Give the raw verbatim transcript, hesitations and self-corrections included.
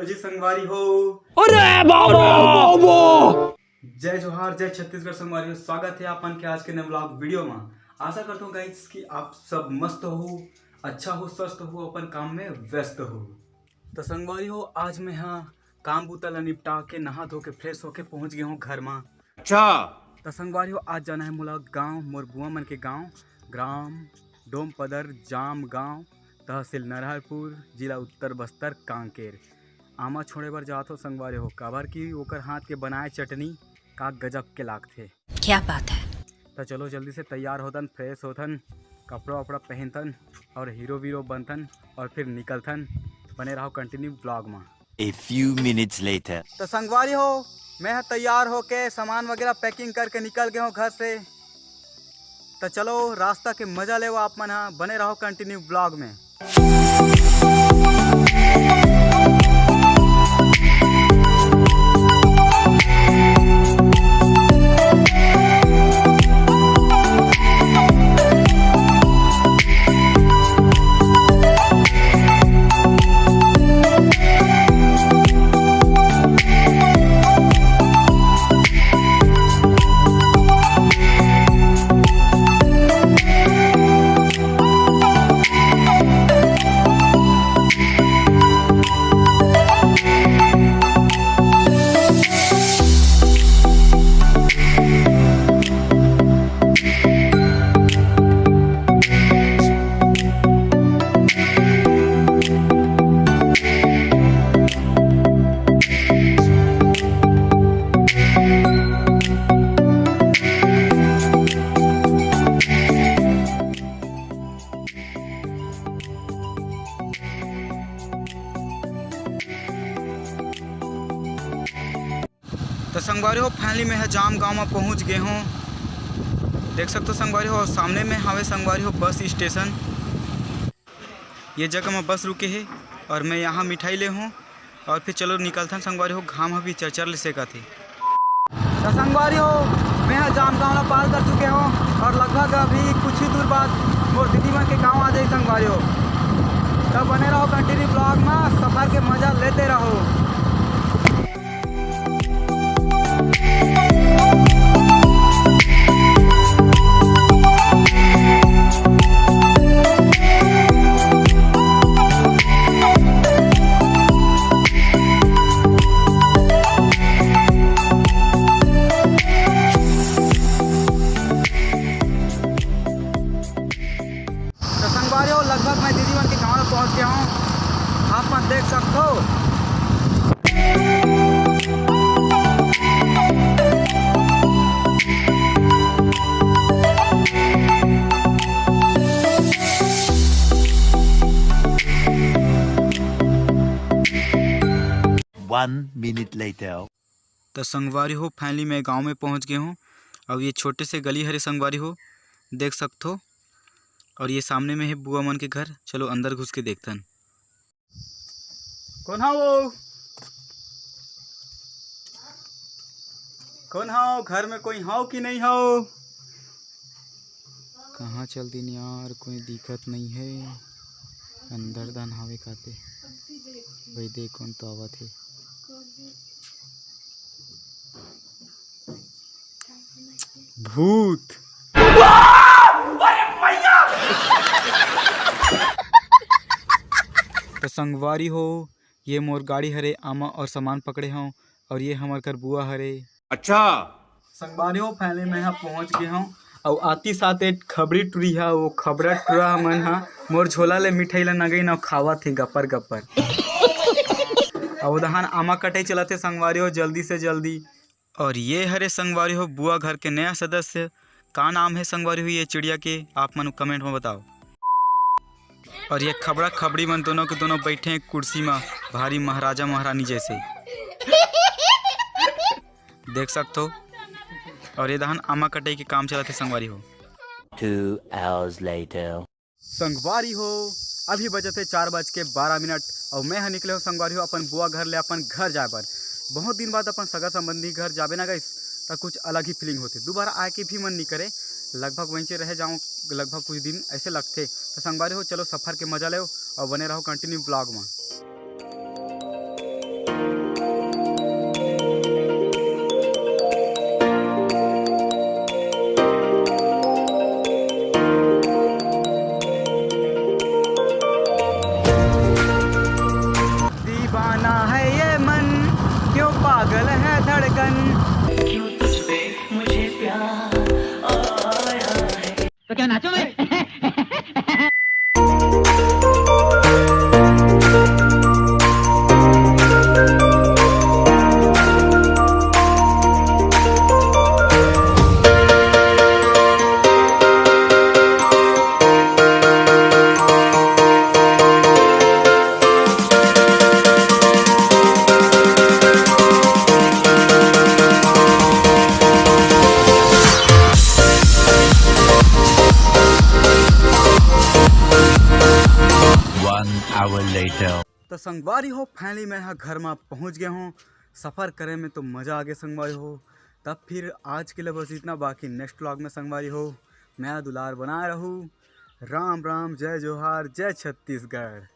जी संगवारी हो। अरे बाबा! जय जोहार, जय छत्तीसगढ़ संगवारी हो। स्वागत है आप मन के आज के नए vlog video में। आशा करता हूँ guys कि आप सब मस्त हो, अच्छा हो, स्वस्थ हो, अपन काम में व्यस्त हो। तो संगवारी हो, आज मैं हाँ काम बूता ला निपटा के, नहा धो के, fresh होके पहुँच गया हूँ घर में। अच्छा। तो संगवारी हो, आज जाना है मोला गांव, मोर बुआ मन के गांव, ग्राम डोमपदर, जाम गांव, तहसील नरहरपुर, जिला उत्तर बस्तर, कांकेर। आमा छोड़े बर जात हो संगवारी हो, काबर कि ओकर हाथ के बनाए चटनी का गजब के लागथे। क्या बात है। तो चलो जल्दी से तैयार होथन, fresh होथन, कपड़ा वपड़ा पहनथन और हीरो वीरो बनथन और फिर निकलथन। बने रहो continue vlog में। A few minutes later. तो संगवारी हो, मैं ह तैयार होके सामान वगैरह packing करके निकल गए हूँ घर से। तो चलो रास्ता के मजा लेवो आप मन हा, बने रहो continue vlog में। तो संगवारी हो, finally मैं ह जाम गांव में पहुंच गए हूँ। देख सकते हो संगवारी हो, सामने में हवे संगवारी हो बस स्टेशन। ये जगह में बस रुके हे और मैं यहाँ मिठाई ले हूँ और फिर चलो निकलथन संगवारी हो, घाम ह भी चरचर ले सेकत हे। तो संगवारी हो, मैं ह जाम गांव ला पार कर चुके हूँ और लगभग अभी कुछ ही दूर बाद मोर दीदी मन के गांव आ जाई संगवारी हो। तब बने रहो continue vlog में, सफर के मजा लेते रहो। तो संगवारी हो, लगभग मैं दीदी मन के गांव में पहुंच गया हूं, आप मन देख सकते हो। One minute later. तो संगवारी हो, finally मैं गांव में पहुंच गए हूँ। अब ये छोटे से गली हरे संगवारी हो, देख सकथो। और ये सामने में है बुआ मन के घर। चलो अंदर घुस के देखथन। कौन हा वो? कौन हा? घर में कोई हाव कि नहीं हाव? कहाँ चल दिन यार, कोई दिखत नहीं है। अंदर दान हावे काते। वही देख कौन तो आवत है। भूत। तो संगवारी हो, ये मोर गाड़ी हरे, आमा और सामान पकड़े हूँ, और ये हमर घर बुआ हरे। अच्छा। संगवारी हो, finally मैं यहाँ पहुँच गए हूँ, और आती साथ एक खबरी टुरी हा, वो खबरा टुरा मन हा मोर झोला ले मिठाई ला नगई न खावत हे गपर गपर। और उदहान आमा कटाई चलत हे संगवारी हो, जल्दी से जल्दी। और ये हरे संगवारी हो बुआ घर के नया सदस्य। का नाम है संगवारी हो ये चिड़िया के, आप मन comment में बताओ। और ये खबड़ा खबड़ी मन दोनों के दोनों बैठे हैं कुर्सी में, भारी महाराजा महारानी जैसे, देख सकते हो। और ये दहन आमा कटाई के काम चलत हे संगवारी हो। Two hours later. संगवारी हो, अभी बजत हे चार बज के बारह मिनट, और मैं ह निकले हो संगवारी हो अपन बुआ घर ले अपन घर जाए बर। बहुत दिन बाद अपन सगा संबंधी घर जाबे ना गइस, त कुछ अलग ही feeling होथे। दोबारा आए के भी मन नहीं करे, लगभग वहीं से रह जाऊँ, लगभग कुछ दिन ऐसे लगथे। तो संगवारी हो, चलो सफर के मजा लेव और बने रहो continue vlog में। पागल है धड़कन। तो क्या नाचो मैं? तो संगवारी हो, फाइनली मैं ह घर मा पहुँच गया हूँ। सफ़र करे में तो मज़ा आ गया संगवारी हो। तब फिर आज के लिए बस इतना, बाकी नेक्स्ट व्लॉग में संगवारी हो, मैं दुलार बनाए रहू। राम राम, जय जोहार, जय छत्तीसगढ़।